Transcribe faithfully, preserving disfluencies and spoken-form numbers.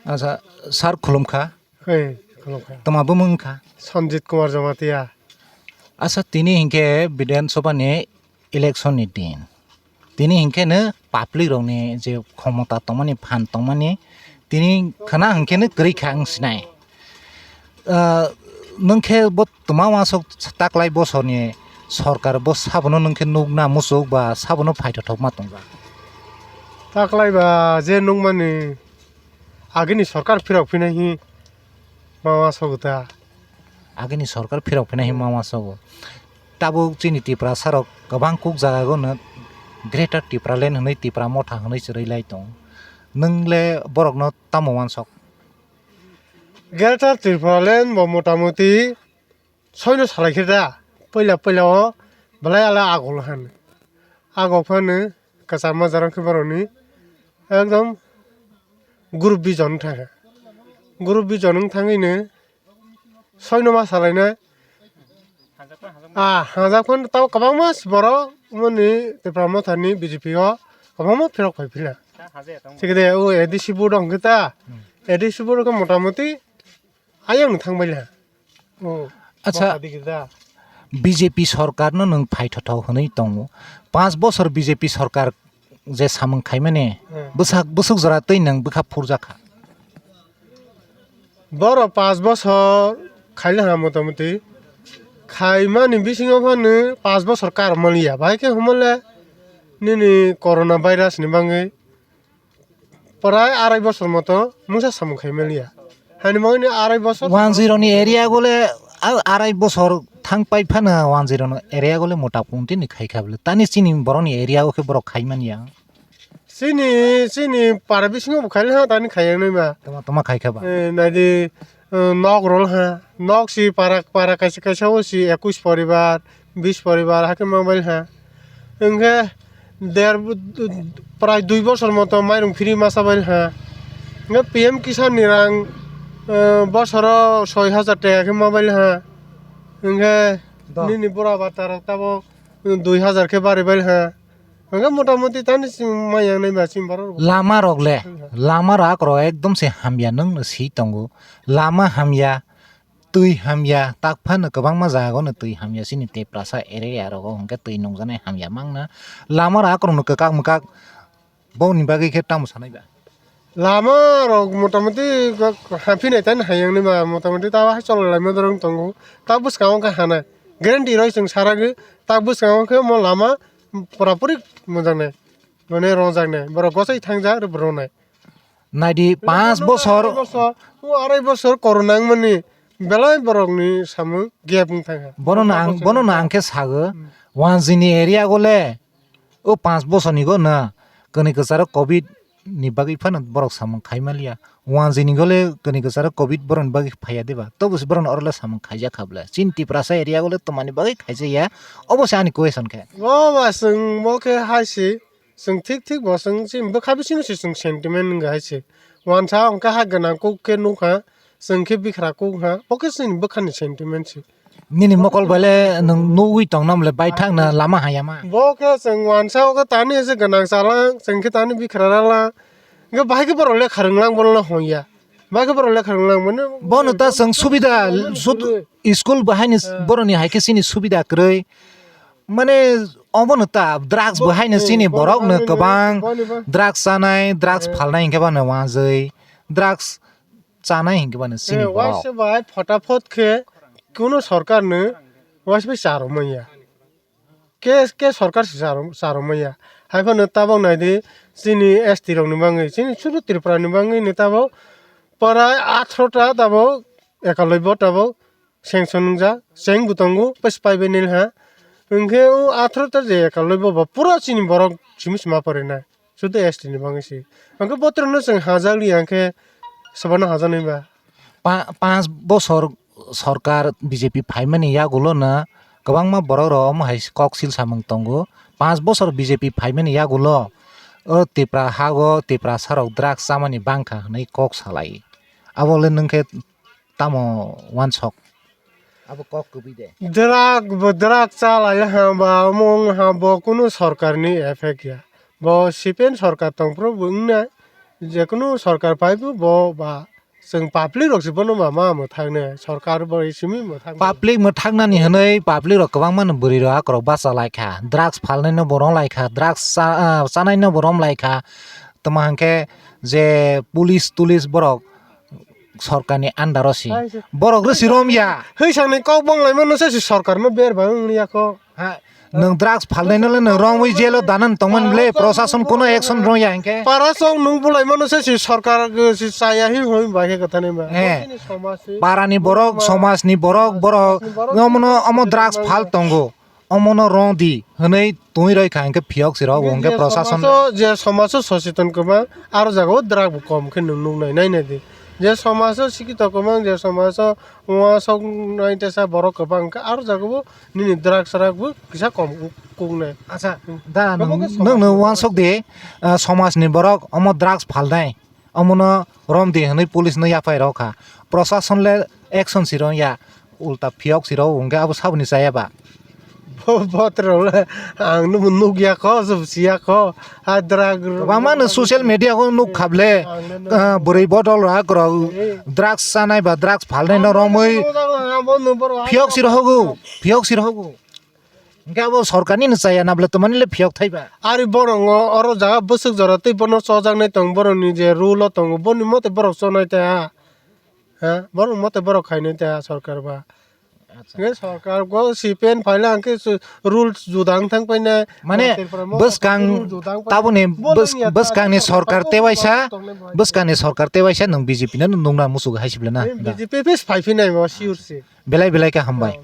Acha, sir khulumkha. Hei, khulumkha. Tama bumung kha? Sanjit Kumar Jamatia. Acha, tini hinkhe Bidhan Sabha ni election ni din. Tini hinkhe no public rok ni je khomota tongmani, phan tongmani, tini khana hinkhe no kwrwi kha wng sinai. Ah, nwng khe bo twma uansuk taklai bosorni sorkar bo sabono nwng khe nukna muchuk ba sabono phaithothok ma tongjak? Taklai ba je nukmani agini sorkar phirok phinai hi ma uansuk ta. Agini sorkar phirok phinai hi ma uansuk. Tabuk chini Tiprasa rok kwbang kuk jaga o no Greater Tipraland hwnwi Tipra Motha hwnwi chwrwi lai tong. Nwng le borok no tamo uansuk? Greater Tipraland bo motamuti soino salai khe da, puila puila o belai ala agol han. Agol phano kwcham majra wngkhe borokni ekdom group bijon wng thangkha. Group bijon wng thangwi no soino ma salainai. Ah, hajak phano tamo kwbangma borok mani Tipra Motha ni B J P o kwbangma phirok phai phila. Thik de, o A D C vote wng khe ta. Hmm. A D C vote wng khe motamuti ayang no thang baila. O, acha, bwkha digi da. B J P sorkar no nwng phaithothok hwnwi tongo. Panch bosor B J P sorkar je samung khaimani, hmm, bwsak, bwswk jora twi nwng bwkha phurjakha. Borok panch bosor khaile ha motamuti. Khaimani bisingo phano panch bosor kar maliya. Bahai khe humole nini corona virus ni bangwi prai arai bosor moto mungsa samung khai maliya. Hani mangni arai bosor. One zero ni area gole, a-, arai bosor thang pai phano one zero ni area gole mota punti ni khai kha bole. Tani chini borok ni area o khe borok khai manya. Chini, chini para bisingo bo khai ha tani khai nai ma. Tama, tama khai kha ba. Eh, nadi, eh, nok rol ha. Nok si para, para kaisa, kaisa o si ekwis poribar, bis poribar, hakhe mobile ha. Hwnkhe der, prai dui bosor moto mairung free masa bai ha. Hwnkhe P M Kisan ni rang, eh, bosoro soi hajar taka khe mobile ha. Hwnkhe nini bura bata rok tabo dui hajar khe bari bai ha. Hwnkhe motamuti tani chwng maya nai ba chini borok rok. Lama rok le, lama rok akorok ekdom se hamya nwng no si tongo. Lama hamya, twi hamya, tak phano kwbangma jaga no twi hamya chini Tiprasa area rogo hwnkhe twi nungjaknai hamya mangna. Lama rok akorok no kwkak mwkak boni bagwi khe tamo sanai ba? Lama rok motamuti hamphina tani hayung ni ba motamuti ta hai chol lai ma dorong tongo. Ta bwskango khe hanai. Guarantee roi chwng saragwi ta bwskango khe mo lama pura puri mojak nai. Mane rojak nai. Borok gosai thangjak rw rw nai. Naidi panch bosor. Arai bosor, o arai bosor corona wngmani belai borokni samung gap wng thangkha. Bono na ang, bono na ang khe sago. Hmm. Wanjini area gole o panch bosor ni go na kwnwi kwcharo covid ni bagwi phano borok samung khai maliya. Wanjini gole kwnwi kwcharo covid borok ni bagwi phaiya deba. Tobo se borok no oro le samung khaijak kha bwle. Chini Tiprasa area gole tomani bagwi khaijaya. Obo se ani question khe. Bo ba chwng bo khe hai se. Chwng thik thik bo chwng chini bwkha bisingo se chwng sentiment wngkha hai se. Wansa hwnkhe ha gwnang kuk khe nukha, chwng khe bikhra kuk ha, bo khe chini bwkhani sentiment se. Nini mokol bai le nwng nugwi tong nam le bai thang na lama hayama. Bo khe chwng wansa o khe tani se gwnang chalang, chwng khe tani bikhra ralang. Hwnkhe bahai khe borok lekha rwnglang bono hwnya. Bahai khe borok lekha rwnglang mano. Bono ta chwng subida, sud-, school bahai ni boroni hai khe chini subida kwrwi. Mane obono ta drugs bo haino chini borok no kwbang drugs chanai, drugs phalnai hinkhe bano wanjwi, drugs chanai hinkhe bano chini borok. Waisa bai photapot khe kuno sorkar no waisa bai charwmanya. Ke, ke sorkar se charw-, charwmanya. Haiphano tabok naidi chini S T rok ni bangwi, chini sudu Tripura ni bangwi no tabok prai atharoh ta tabok ekaloi bo tabok sanction wngjak, cheng bo tongo, pes pai bai nil ha. Hwnkhe o atharoh ta je ekaloi bo, bo pura chini borok simi sima pore nai. Sudu S T ni bangwi se. Hwnkhe botrok no chwng hajak li ya hwnkhe sobo no hajak nai ba. Pa-, panch bosor sorkar B J P phaimani yagulo no kwbangma borok rok omo hai kok sil samung tongo. Panch bosor B J P phaimani yagulo o Tipra hago Tiprasa rok drugs chamani bangkha hwnwi kok salai. Abo le nwng khe tamo uansok? Abo kok kwbwi de. Drug bo drug cha lai ha ba omo wng ha bo kunu sorkar ni effect ya. Bo C P M sorkar tong phuru bo wng nai. Jekunu sorkar phaibo bo ba chwng public rok se bono ma, ma mwthang ne, sorkar bo simi mwthang ne. Public mwthangnani hwnwi public rok kwbangma no bwrwi rok akorok bacha lai kha, drugs phalnai no bo rong lai kha, drugs cha-, ah, chanai no bo rom lai kha, tamo hwnkhe je police tulis borok sorkar ni under o si, borok rw si rom ya. Hwi sakni kok bong lai mano se si sorkar no ber ba wng ya kho. Ha, nwng drugs phalnai no le nwng romwi jail o danan tongmani le, prosason kuno action rong ya hinkhe. Para chong nwng bulai mano se si sorkar, eh, si chaya hi hoi ba khe kwthani ba. Eh. Bini somaj si. Para ni borok, somaj ni borok, borok, somaj ni borok, omono, omo drugs phal tongo, omono rong di hwnwi twi roi kha hinkhe phiyok si rok hinkhe je prosason. Somaj o, je somaj o soseton kwbang, aro jaga o drug bo kom khe nwng nuk nai, nai nai di. Je somaj o sikito kwbang, je somaj o uansok nai tesa borok kwbang khe, aro jaga o nini drugs rok bo kisa kom kuk nai. Acha, hmm, da, omo nwng, khe nwng, nwng somaj ni uansuk di, ah, somaj ni borok omo drugs phal nai, omono rom di hwnwi police no yaphai rok kha. Prosason le action si rong ya, ulta phiyok si rok hinkhe abo saboni chaya ba. Bo, botrok le ang nuk ya kho, sub si ya kho. Ha drug. Kwbangma no social media o nuk kha ble, ang nuk. Ah, bwrwi bodol rok rok, eh, drugs chanai ba drugs phalnai no romwi. Ang nuk borok phiyok si rohogo, phiyok si rohogo. Hinkhe abo sorkar ni no chaya na bole, tomani le phiyok thai ba. Ari borok ngo oro jaga bwswk jora tei bono chojaknai tong, borok ni je rule o tongo, boni mote borok chonai ta ha. Ha? Borok mote borok khainai ta ha sorkar ba. Acha. Hinkhe sorkar go C P M phaila hinkhe su-, rule juda wng thang painai. Mane, Tripura mo bwskang rule juda wng painai. Taboni bwskang ni sorkar tewaisa, bwskang ni sorkar tewaisa nwng B J P no nungna musugo hai sibla na. Eh, da. B J P phis phai phinai mo sure se. Belai belai khe hambai.